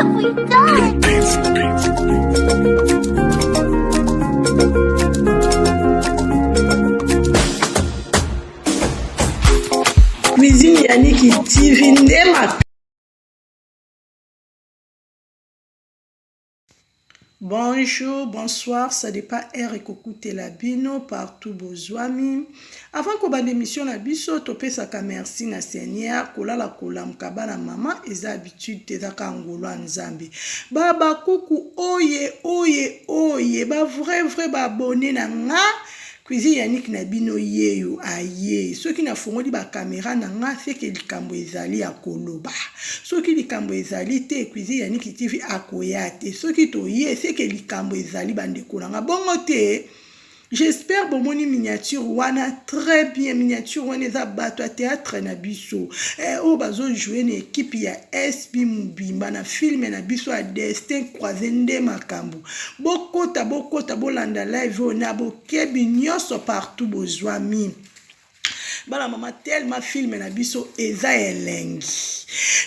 have we done? Cuisine Yannick TV nde Bonjour, bonsoir, ça dépend heure ekokutela bino partout bozwami. Avant kobanda émission na biso, topesaka merci na Seigneur, kolala kolamuka bana mama eza habitude te ezaka ngolu ya Nzambe. Ba bakuku oye oye oye ba vrai vrai ba abonné na nga Cuisine Yannick na bino yeyo aye soki nafongoli ba camera na nga seke likambo ezali ya koloba soki likambo ezali te Cuisine Yannick TV akoya te soki toye seke likambo ezali bandeko na nga bongo te J'espère bomoni miniature wana très bien miniature wana eza bato ya théâtre na biso eh, oyo bazo jouer na équipe ya SB mobimba na film na biso ya destin croisé nde makambo Bokota bokota bolanda live oyo na bokebi nyonso partout bozwami. Bana mama tellement film na biso eza elengi.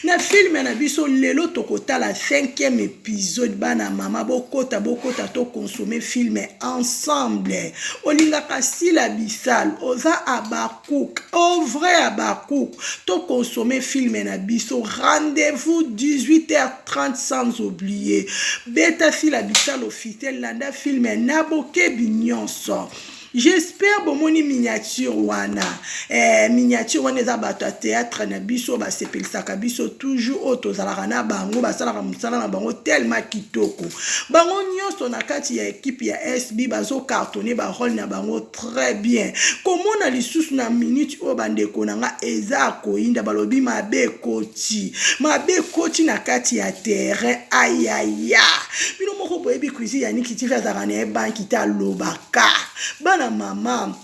Na film na biso lelo tokotala 5e episode bana mama bokota bokota to consommer film ensemble. Olingaka Sila Bisal oza Habacuc au vrai Habacuc to consommer film na biso rendez-vous 18h 30 sans oublier beta sila bisal officiel landa film na bokebi nyonso j'espère bomoni miniature wana eh, miniature wana eza bato ya théâtre na biso basepelisaka biso toujours oyo tozalaka na bango basalaka mosala na bango tellement kitoko bango nyonso na kati ya ekipe ya sb bazocartonne barole na bango très bien komona lisusu na minute oyo bandeko na nga eza koyinda balobi mabe ekoti mabe ekoti na kati ya terrain ayaya bino moko boyebi cuisine ya niki tv azalaka na ye banki te alobaka bana mama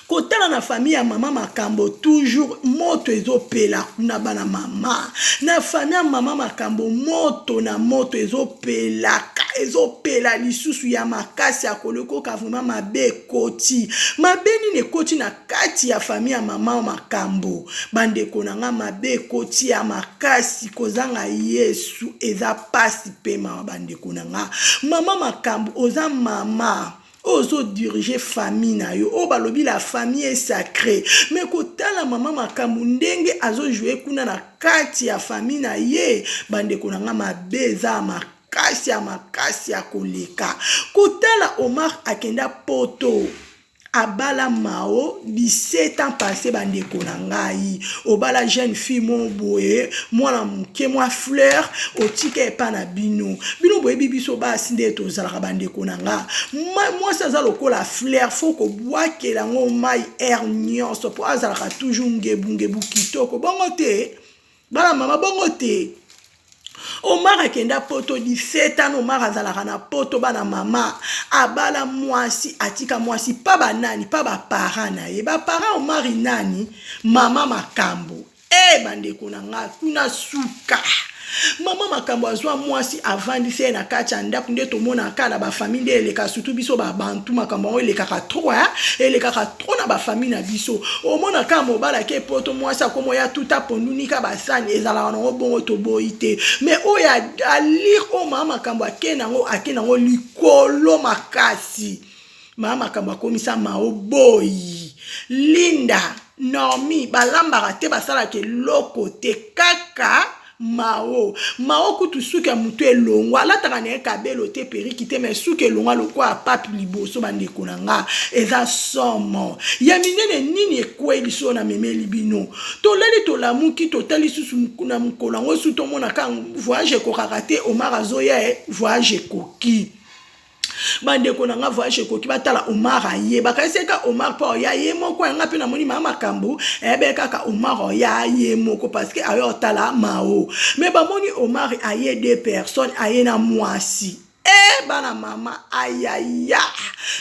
kotala na famille ya mama makambo toujours moto ezopela kuna bana mama na famille ya mama makambo moto na moto ezopelaka ezopela lisusu ya makasi ya kolekoka vraiment mabe ekoti mabe nini ekoti na kati ya famille ya mama makambo bandeko na nga mabe ekoti ya makasi kozanga yesu eza pasi pe mawa bandeko na nga mama makambo oza mama oyo ozo dirige famille na yo oyo balobi la famille est sacrée mais kotala mama makambo ndenge azo joue kuna na kati ya famille na ye bandeko na nga mabe eza makasi ya makasi ya koleka kotala Omar akenda poto abala mao 17 ans passé bandeko na ngai obala jeune fille moko boye mwana moke mwa fleur otika epa na bino bino boyebi biso basi nde tozalaka bandeko na nga mwasi aza lokola fleur fo kobwakela yango mai aire nyonso mpo azalaka toujours ngebungebu kitoko bongo te bana mama bongo te Omar akenda poto 17 ans Omar azalaka na poto bana mama abala mwasi atika mwasi pa banani pa ba parents na ye ba parents Omar nani mama makambo e eh, bandeko na nga kuna suka mama makambo azwa mwasi avandisi ye na kati ya ndako nde tomonaka na bafamille nde eleka surtout biso babantu makambo yango elekaka trop eh? elekaka trop na bafamille na biso omona kaka mobali ake poto mwasi akoma oya tuta pondu nika basani ezalaka nango bongo toboyi te mais oyo alire oyo mama makambo ake nango ake nango likolo makasi mama makambo akomisa mao boyi linda normi balambaka te basalaka eloko te kaka Mao. Mao kutu suki ya mutu elongwa alataka na ye kabelo te periki te mais suki elongwa lokola pape liboso bandeko na nga eza somo ya minene nini ekwei liso na memeli bino tolali tolamuki totali susu na mokolo yango su tomona ka voyage ekokaka te Omar azoya e voyage ekoki bandeko na nga voyage ekoki batala omar aye bakanisi ka omar mpo oya ye moko yanga mpe namoni maa makambo ebe kaka omar oya ye moko parce que aye otala mao me bamoni omar aye deux personnes aye na mwasi. E bana mama, ayaya,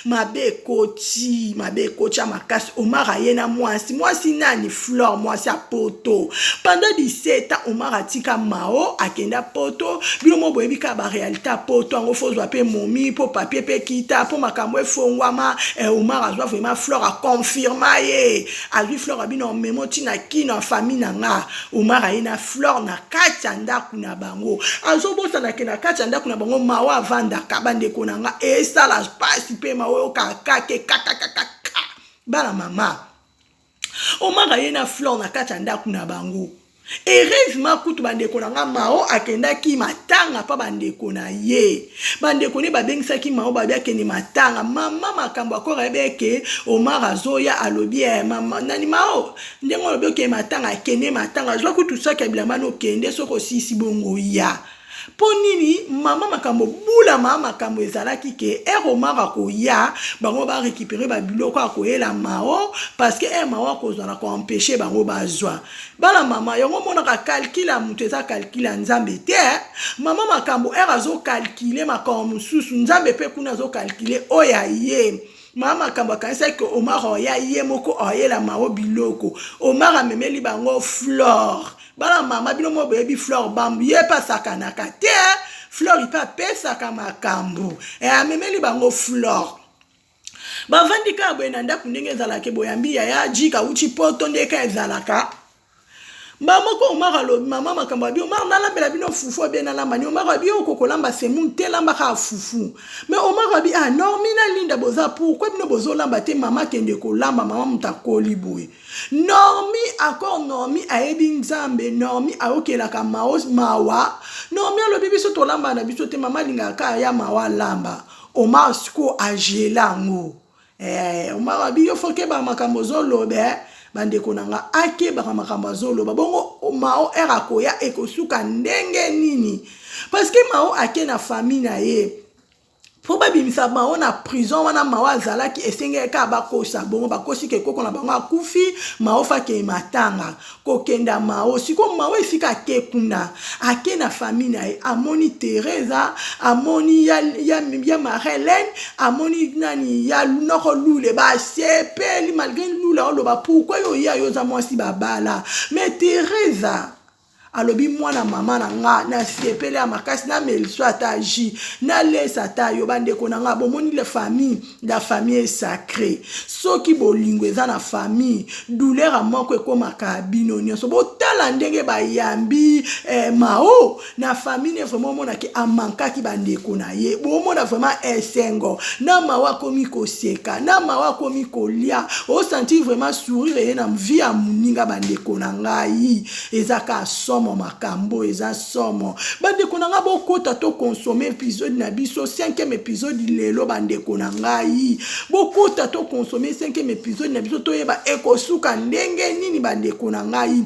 mabe ekoti, mabe ekoti ya makasi. Omar aye na mwasi, mwasi nani? Flore, mwasi ya poto. Pendant 17 ans Omar atika Mao, akenda poto. Bino mo boyebi kaka baréalité ya poto yango, faut ozwa mpe momi mpo papier mpe kita mpo makambo efongwama. Omar azwa vraiment Flore, aconfirma ye, azwi Flore, abino memo ntina kino ya famille na nga. Omar aye na Flore na kati ya ndako na bango. Azobosanake na kati ya ndako na bango Mawa avandaka. Bandeko na nga, esala mpasi mpe mawa oyoka kake kakakakaka. Bana mama, Omar aye na Flore na kati ya ndako na bango. Heureusement kutu, bandeko na nga, Mao akendaki matanga mpa bandeko na ye. Bandeko ne babengisaki Mao, babi akende matanga. Mama Makambo akora yebi eke Omar azoya, alobi: "E mama nani, Mao, ndenge olobi okende matanga, akende matanga, azwa kutu saki ya bilamba na okende, soki osisi bongo ya." Mpo nini mama Makambo bula? Mama Makambo ezalaki ke ere Omar akoya, bango barécupérer babiloko akoyela Mao, parce que ere Mao akozwa na koempêcher bango bazwa. Bana mama, yango omonaka calcul ya moto eza calcul ya Nzambe te. Mama Makambo ere azocalculer makambo mosusu, Nzambe mpe kuna azocalculer oyo aye. Mama Makambo akanisaki Omar oya ye moko oyela Mao biloko. Omar amemeli bango Flore. Bana mama, bino mo boyebi Flore Bambu, ye mpe asakanaka te. Flore mpe apesaka makambo. Amemeli bango Flore, bavandi kaka boye na ndako ndenge ezalaka. Boyambi yaya jika uti poto, ndeka ezalaka moko. Omar alobi, mama Makambo abi: "Omar, nalambela bino fufu obie nalamba ni?" Omar abi: "Oko kolamba semoule te, lambaka fufu." Mais Omar abi: "Ah, Normi na Linda boza, pourquoi bino bozolamba te? Mama akende kolamba, mama moto akoli boye." Normi encore, Normi ayebi Nzambe, Normi ayokelaka mawa. Normi alobi: "Biso tolamba na biso te, mama alingaka kaka ya mawa alamba." Omar sikoyo agela yango. Omar abi: "Yo faut kebaka makambo ozoloba." Bandeko na nga, akebaka makambo azoloba bongo. Mao ere akoya, ekosuka ndenge nini? Parce que Mao ake na famille na ye mpo babimisa Mao na prison wana. Mao azalaki, esengeli kaka bakosa bongo, bakosi ke koko na bango akufi, Mao faut akende matanga. Kokenda Mao sikoyo, Mao esika ake kuna, ake na famille na ye, amoni Teresa, amoni ya Marelene, amoni nani ya noko Lule, basepeli malgré Lule oloba: "Pourquoi yo oya? Yo oza mwasi babala." Mais Teresa alobi: "Mwana mama na nga, nasepeli ya makasi, nameliso ata jus, nalesa ata yo." Bandeko na nga, bomoni la famille, la famille est sacrée. Soki bolingo eza na famille, douleur ya moko ekomaka bino nyonso. Botala ndenge bayambi Mao na famille ne, vraiment omonaki amankaki bandeko na ye. Bomona vraiment esengo na Mao, akomi koseka na Mao, akomi kolia, osentir vraiment sourire ye na vie ya moninga. Bandeko na ngai, eza ka somo, makambo eza somo. Bandeko na ngai, bokota toconsommer épisode na biso, cinquième épisode lelo. Bandeko na ngai, bokota toconsommer cinquième épisode na biso, toyeba ekosuka ndenge nini. Bandeko na ngai,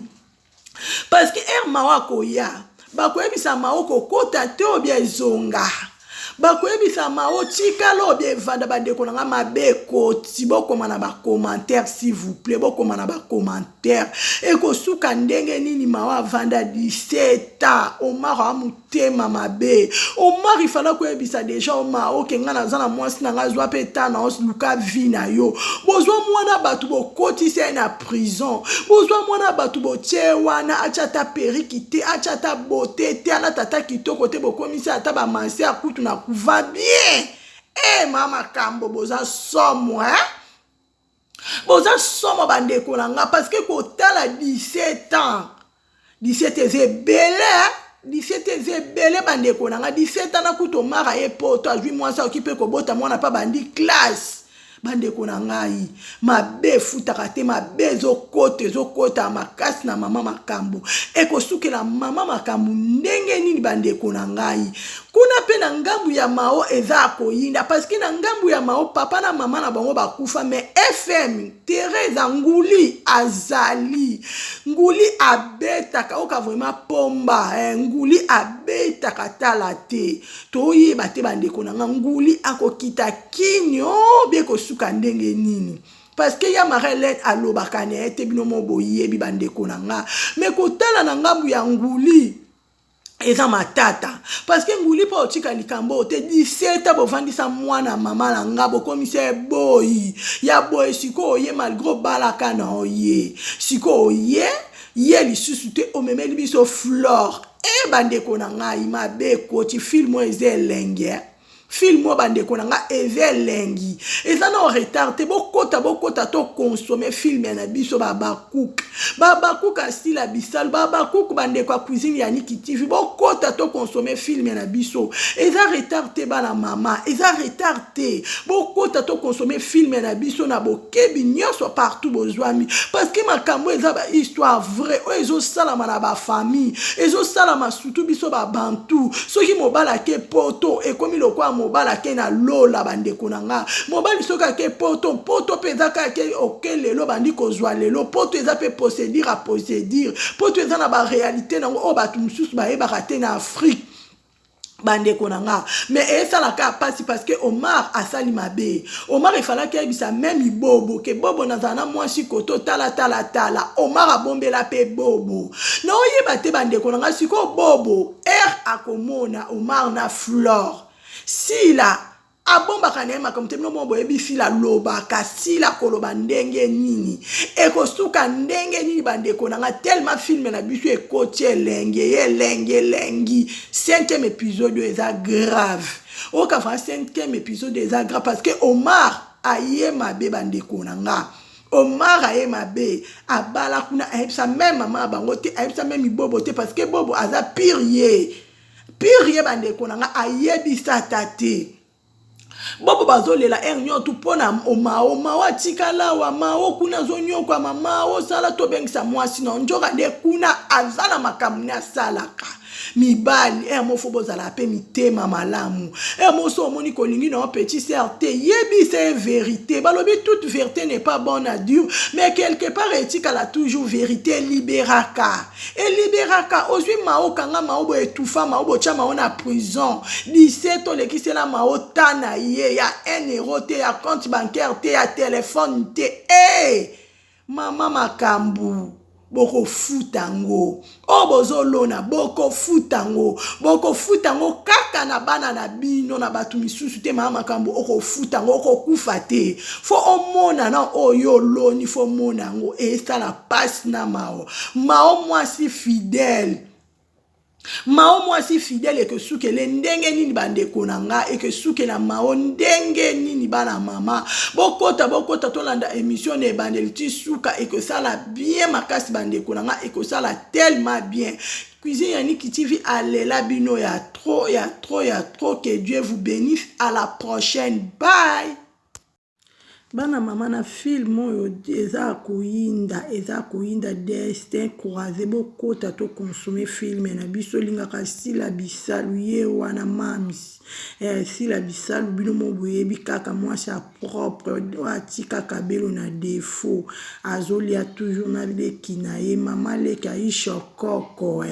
parce que ere Mao akoya, bakoyebisa Mao kokota te, obia ezonga, bakoyebisa Mao tikala obia evanda. Bandeko na nga, mabe ekoti. Bokoma na bacommentaire, s'il vous plaît, bokoma na bacommentaire, ekosuka ndenge nini? Mao avanda 17 ans, Omar awa motema mabe. Omar ifala koyebisa déjà Omar: "Oke, ngai naza na mwasi na ngai, azwa mpe ta na luka vie na yo." Bozwa mwana bato, bokotisa ye na prison. Bozwa mwana bato, botie wana, atya ata perruque te, atya ata bote te, alata ata kitoko te, bokomisi ata bamanse akutu na kuva bien. E ma makambo, boza somo, eh? Boza somo, bandeko na nga, parce que kotala 17 ans, 17 eza ebele, 17 eza ebele. Bandeko na nga, 17 ans nakuta Omar ye poto, azwi mwasi, akoki mpe kobota mwana mpe bandi classe. Bandeko na ngai, mabe efutaka te, mabe ezokota, ezokota makasi na mama Makambo. Ekosukela mama Makambo ndenge nini? Bandeko na ngai, kuna mpe na ngambu ya Mao eza koyinda, parce que na ngambu ya Mao, papa na mama na bango bakufa, mais FM Therese nguli azali, nguli abetaka oka vraiment pomba, nguli abetaka tala te, toyeba te. Bandeko na nga, nguli akokita kinio bie kosuka ndenge nini? Parce que ya Marie alobaka na ye te, bino mo boyebi. Bandeko na nga, mais kotala na ngambu ya nguli. Eza matata parce que nguli mpo otika likambo oyo te. 17 bovandisa mwana mama na nga, bokomisa ye boyi ya boye. Sikoyo oye, malgré obalaka na oye, sikoyo oye ye lisusu te, omemeli biso Flore. E bandeko na ngai, mabe ekoti. Film oyo eza elenge. Film oyo, bandeko na nga, eza elengi. Eza na retard te. Bokota, bokota, toconsommer film na biso. Babakuku, babakuku asila bisalu, babakuku, bandeko ya Cuisine ya Niki TV, bokota, toconsommer film na biso. Eza retard te, bana mama, eza retard te. Bokota, toconsommer film na biso na bokebi nyonso partout bozwami, parce que makambo eza bahistoire vrai oyo ezosalama na bafamille, ezosalama surtout biso babantu. Soki mobali ake Poto, ekomi lokola mobali ake na lola. Bandeko na nga, mobali soki ake Poto, Poto mpe eza kaka ke oke lelo, bandi kozwa lelo. Poto eza mpe procédure ya procédure. Poto eza na baréalité nango oyo bato mosusu bayebaka te na Afrique, bandeko na nga. Mais esalaka mpasi parce que Omar asali mabe. Omar efalaki ayebisa même Bobo ke Bobo, nazala na mwasi koto, tala, tala, tala. Omar abombela mpe Bobo na oyeba te. Bandeko na nga, sikoyo Bobo r akomona Omar na Flore. Sila abombaka na ye makambo te. Bino mo boyebi Sila alobaka. Sila koloba ndenge nini, ekosuka ndenge nini? Bandeko na nga, tellement film na biso ekoti elenge, ye elenge, elengi. Cinquième épisode oyo eza grave. Oyoka vraiment, cinquième épisode eza grave parce que Omar aye mabe. Bandeko na nga, Omar aye mabe. Abala kuna, ayebisa même mama ya bango te, ayebisa même Bobo te, parce que Bobo aza pire ye, pire ye. Bandeko na nga, ayebisa ata te. Bobo bazolela heure nyonso mpo na Omao. Mao atikala awa, Mao kuna azonyokwama. Mao osala, tobengisa mwasi na nzoka nde kuna aza na makambo ne asalaka. Mibali, heure moko bozala mpe mitema malamu. Heure moso omoni kolingi na yo petit sœur te, yebisa ye vérité. Balobi toute vérité n'est pas bonne à dire, mais quelque part etikala toujours vérité. Eliberaka, eliberaka. Ozwi Mao, kanga Mao boye, etufa Mao, botya Mao na prison 17, olekisela Mao ta na ye ya 1 euro te, ya compte bancaire te, ya telefone te. E mama, makambo bokofuta yango oyo bozolona, bokofuta yango, bokofuta yango kaka na bana na bino, na bato misusu te. Maa makambo okofuta yango, okokufa te. Faut omona na oyo oloni, faut omona yango. Esala mpasi na Mao. Mao mwasi fidèle, Mao mwasi fidèle, ekesukele ndenge nini? Bandeko na nga, ekesukela Mao ndenge nini? Bana mama, bokota, bokota, tolanda émission na ebandeli ti suka. Ekosala bien makasi, bandeko na nga, ekosala tellement bien. Cuisine ya Niki TV alela bino ya trop, ya trop, ya trop. Que Dieu vous bénisse. À la prochaine, bye. Bana mama, na film oyo eza koyinda, eza koyinda, Destin croisé. Bokota, toconsommer film na biso. Olingaka Sila Bisalu, ye wana mams. Sila Bisalu, bino mo boyebi kaka mwasi ya propre oyo atikaka belo na défaut. Azolia toujours na leki na ye, mama leki Aisha Koko.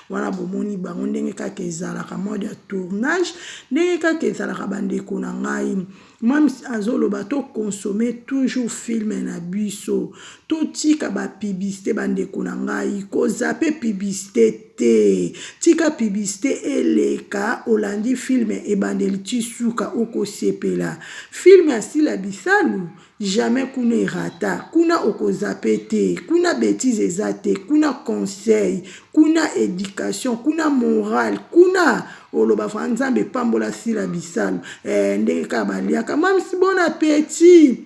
Wana bomoni bango ndenge kaka ezalaka, mode ya tournage ndenge kaka ezalaka. Bandeko na ngai, mams azoloba toconsommer toujours film na biso, totika bapublicité. Bandeko na ngai, kozape publicité te, tika publicité eleka. Olandi film ebandeli ti suka, okosepela. Film ya Sila Bisalu, jamais kuna erata. Kuna okozape te, kuna bétise eza te, kuna conseil, kuna éducation, kuna morale, kuna oloba fra Nzambe epambola Sila Bisalu. Ndenge kaka baliaka. Mamsi, bon appétit.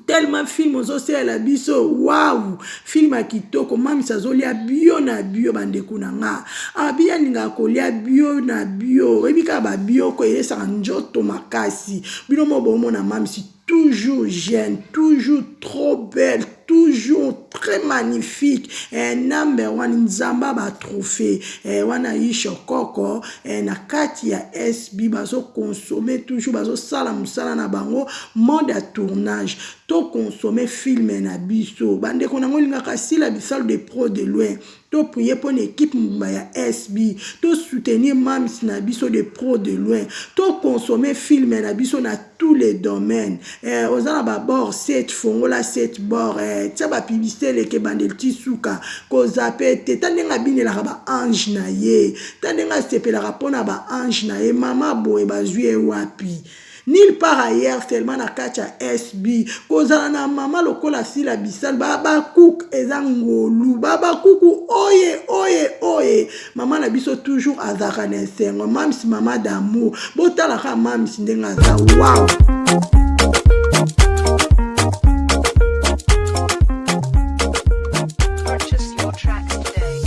Tellement film ozosalela biso, wawu, film ya kitoko. Mamisi azolia bio na bio. Bandeko na nga, abi alingaka kolia bio na bio. Oyebi kaka babioko eyesaka nzoto makasi. Bino mo bomona mamisi toujours jeune, toujours trop belle, toujours très magnifique. Number one, Nzambe batrophée. Wana Isha Koko na kati ya SB bazoconsommer toujours, bazosala mosala na bango, mode ya tournage. Toconsommer film na biso, bandeko nango. Olingaka Sila Bisalo de pro de loin. To prier mpo na equipe mobimba ya SB. To soutenir mams na biso de pro de loin. To consommer film na biso na tous les domaines. Eh, oza na ba bord 7 fongola 7 bord eh, tia ba publicité eleke ebandeli ti suka kozape te ta ndenge abinelaka ba ange na ye ta ndenge asepelaka mpo na ba ange na ye mama boye bazwi ye wapi Nul part ailleurs seulement na kati ya SB. Kozala na mama lokola Sila Bisalu ba Habacuc eza ngolu. Ba Habacuc oye oye oye. Mama na biso toujours azalaka na esengo. Mams mama d'amour. Botala kaka Mams ndenge aza. Wow. Purchase your tracks today.